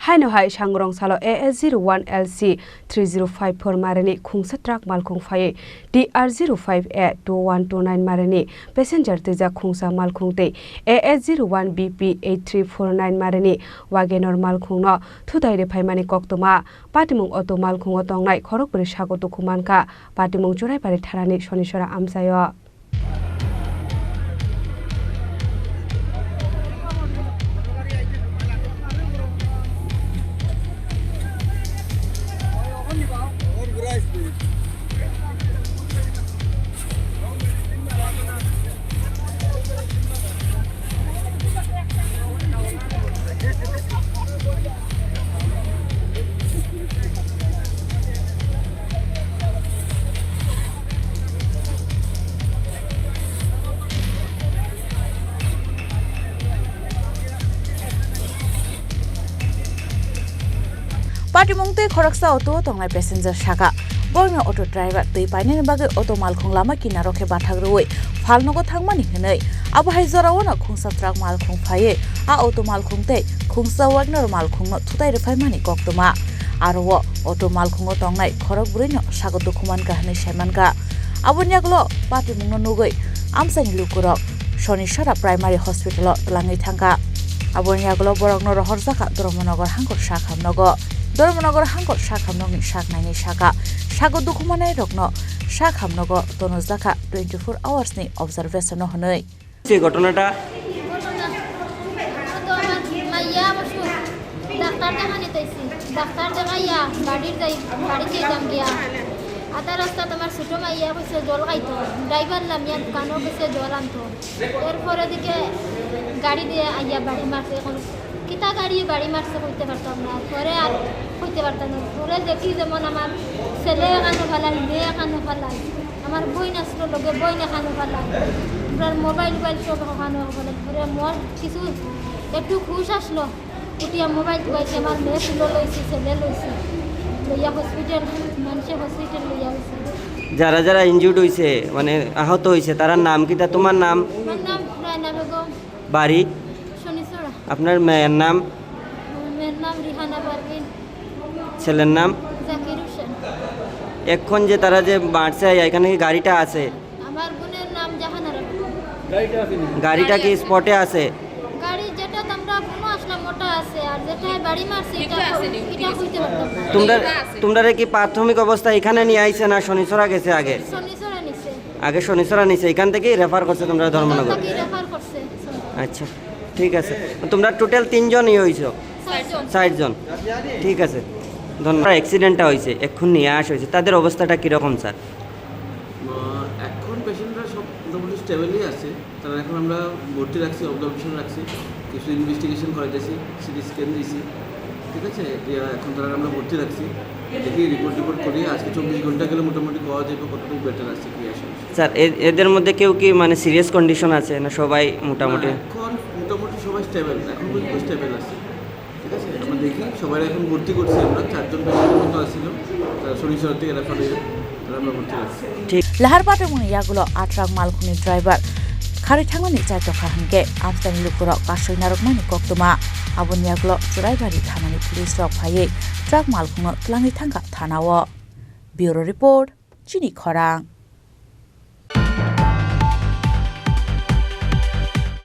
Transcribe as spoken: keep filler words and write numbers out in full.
Haino hai sangrong salo A S zero one L C three zero five four marini khungsa truck malkhung phaiwi T R zero five A two one two nine marini passenger twijak khungsa malkhung tei A S zero one B P eight three four nine marini Wagonor malkhungno thutai rwphaimani koktwma. Patimung auto malkhungo tongnai khorokbrwi sago dukhu mankha. Patimung Churaibari thanani Sonisora amchaio. Patimung tei khoroksa auto o tongnai passenger saka, boino auto driver twi painani bagwi auto malkhung lama kinaro khe bathak rwui phalnogo thangmani hwnwi. Abo hai jorao no khungsa truck malkhung phaiwi a auto malkhung tei khungsa Wagonor malkhungno thutai rwphaimani koktwma. Aro o auto malkhungo tongnai khorokbrwino sago dukhu mankha hwnwi sai mankha. Aboni yagulo patimungno nugwi amchaini lukurok Sonisora Primary Hospital o twlangwi thangkha. Aboni yagulo borokno rohorjakha Dharmanagar hangkor sak hamnogo. Dharmanagar hangkor sak hamnokni sak nainai saka sago dukhu manairokno sak hamnogo tonojakha twenty four hours ni observation o hwnwi. এই ঘটনাটা ঘটনা, ও তো আমার মাইয়া অবশ্য ডাক্তার দেখানি তাইছি, ডাক্তার দেখাইয়া বাড়ির যাই, বাড়ি যাইতাম গিয়া। আধা রাস্তা তোমার ছোট মাইয়া কইছে জল খাইতো, ড্রাইভার লামিয়া দোকানও গেছে জল আনতো। এরপরে দিকে গাড়ি দিয়ে আইয়া বাড়ি মারছে। এখন কিতা গাড়ি বাড়ি মারছে কইতে পারতাম না, পরে আর কইতে পারতাম না। পরে দেখি যেমন আমার ছেলে এখানো ফালাই, মেয়ে এখানো ফালাই, আমার বইন আসলো লগে, বইন এখানো ফালাই, আমরার মোবাইল উবাইল সব ওখানো ফালাই। পরে মোর কিছু একটু হুশ আসলো, উঠিয়া মোবাইল টুবাইল আমার মেয়ে তুলো লইছি, ছেলে লইছি, লইয়া হসপিটাল, মানসে হসপিটাল লইয়া গেছে। যারা যারা ইনজুর্ড হইছে, মানে আহত হইছে, তারার নাম কিতা? তোমার নাম? আমার নাম রায়না বেগম। বাড়ি? শনিছড়া। আপনার মেয়ের নাম? আমার মেয়ের নাম রিহানা পারভিন। ছেলের নাম? জাকির হোসেন। এখন যে তারা যে মারছে, এখানে কি গাড়িটা আছে? আমার বোনের নাম জাহানারা। গাড়িটা কি স্পটে আছে? গাড়ি যেটা আমরা বুনো আসলাম ওটা আছে, আর যেটা বাড়ি মারছে এটা এটা কইতে পারতাম না। তোমরা, তোমরারে কি প্রাথমিক অবস্থা এখানে নিয়ে আইছে না শনিছড়া গেছে আগে? শনিছড়া নিছে। আগে শনিছড়া নিছে, এখান থেকেই রেফার করছে তোমরা ধর্মনগর? এখান থেকেই রেফার করছে। আচ্ছা, ঠিক আছে। তোমরা টোটাল তিনজন ইয়ে হইছো? চারজন। চারজন। ঠিক আছে, ধন্যবাদ। অ্যাক্সিডেন্টটা হয়েছে, এখন নিয়ে আসা হয়েছে, তাদের অবস্থাটা কীরকম, স্যার? আহ, এখন পেশেন্টরা সব মোটামুটি স্টেবলই আছে। তারা এখন আমরা ভর্তি রাখছি, অবজারভেশন রাখছি, কিছু ইনভেস্টিগেশন করাইতেছি, সিটি স্ক্যান দিছি, ঠিক আছে? দিয়া এখন তারা আমরা ভর্তি রাখছি, দেখি রিপোর্ট টিপোর্ট করি। আজকে চব্বিশ ঘন্টা গেলে মোটামুটি পাওয়া যাবে কতটুকু বেটার আছে, কি আসে। স্যার, এ-, এদের মধ্যে কেউ কি মানে সিরিয়াস কন্ডিশন আছে না সবাই মোটামুটি? না, এখন মোটামুটি সবাই স্টেবল, এখন পর্যন্ত স্টেবল আছে। ঠিক আছে, আমরা দেখি, সবাই এখন ভর্তি করছি আমরা, চারজন পেশেন্ট মতো আসছিল, তারা শনিছড়া থেকে রেফার হয়ে, তারা আমরা ভর্তি রাখছি। ঠিক। Lahar patimungni yagulo a truck malkhungni driver kharwi thangmani chaitokha hwnkhe amchaini lukurok kasui narwkmani koktwma. Aboni yagulo Churaibari thanani police rok phaiwi truck malkhungno twlangwi thangkha thanao. Bureau Report, Chini Khorang.